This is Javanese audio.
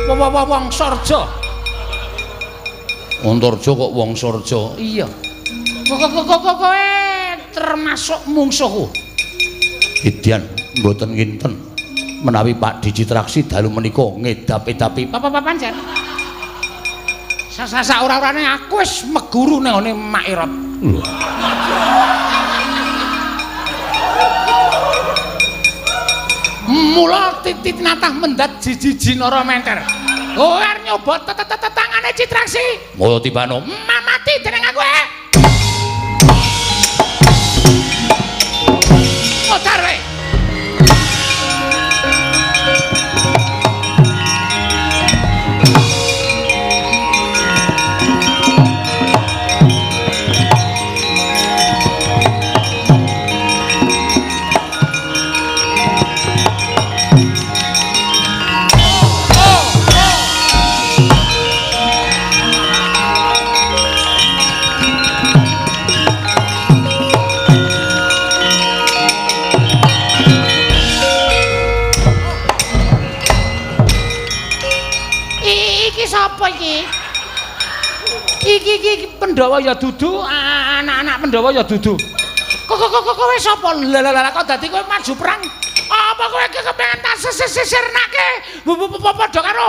Wangsarja. Antarja kok Wangsarja? Iya. Kok kowe termasuk mungsuhku. Edyan mboten nginten menawi Pak Citraksi dalu menika ngedap-edapi. Apa pancen? Sasa ora-orane aku wis meguru nang ngene Mak Erot. Mula titit natah mendat jijiji nara menter. Kowe arep nyoba tetangane Citraksi. Mula tibano mamati dening aku. Modar kowe. Iki Pandhawa ya dudu, anak-anak Pandhawa ya dudu. Kok kowe sapa? Lah kok dadi kowe maju perang? Apa kowe kepengen tak sisirnake? Padha karo